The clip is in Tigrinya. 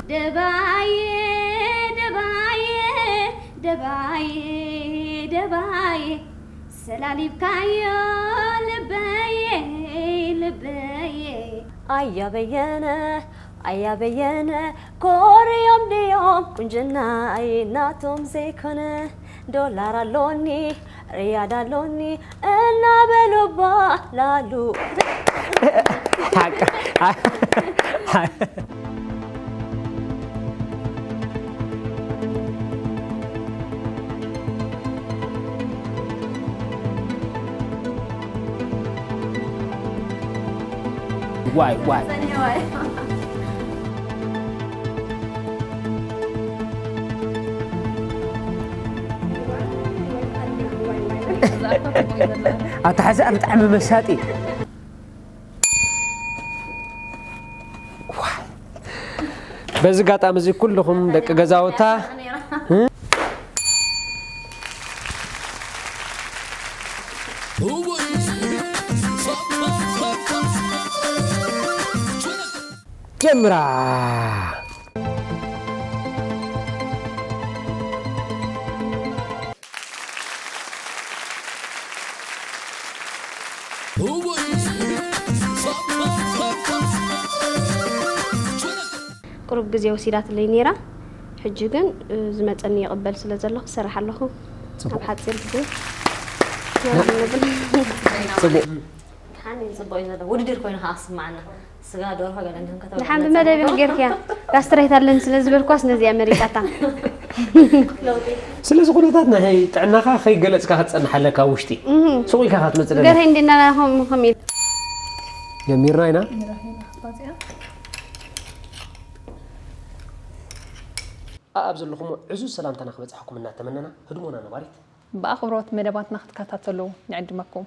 ደባየ ደባየ ደባየ ደባየ ሰላሊብካዮ ልበየ ልበየ ኣያ በየነ ኣያ በየነ ኮርዮም ድዮም ቁንጅናይ ናቶም ዘይኮነ ዶላር ኣሎኒ ርያድ ኣሎኒ እናበሉባ ላሉ ዋይ ዋይ ኣተሓዚኣ ብጣዕሚ መሳጢ። በዚ ኣጋጣሚ እዚ ኩልኹም ደቂ ገዛውታ ጀምራ። ቁሩብ ግዜ ወሲዳትለይ ነይራ። ሕጂ ግን ዝመፀኒ ይቕበል ስለ ዘለኹ ክሰርሕ ኣለኹ። ኣብ ሓፂር ግዜ ፅቡቅ። ሓኒ ፅቡቅ እዩ ዘሎ ውድድር ኮይኑ ከዓ ክስማዓና ስጋ ደርሆ ገለ እንዲሁም ከተብላ ድሓን ብመደብ ኢኺ ጌርክያ ጋስትራይት ኣለኒ ስለ ዝበልኳስ ነዚኣ መሪፃታ ስለዚ ኩነታት ናይ ጥዕናኻ ከይገለፅካ ክትፀንሕ ኣለካ ውሽጢ ሱቕ ኢልካ ክትመፅእ ኣለካ ገርሀ እንዲና ከም ከም ኢል ጀሚርና ኢና ኣብ ዘለኹም ዕዙዝ ሰላምታና ክበፅሐኩም እናተመነና ህድሞና ነባሪት ብኣኽብሮት መደባትና ክትከታተሉ ንዕድመኩም።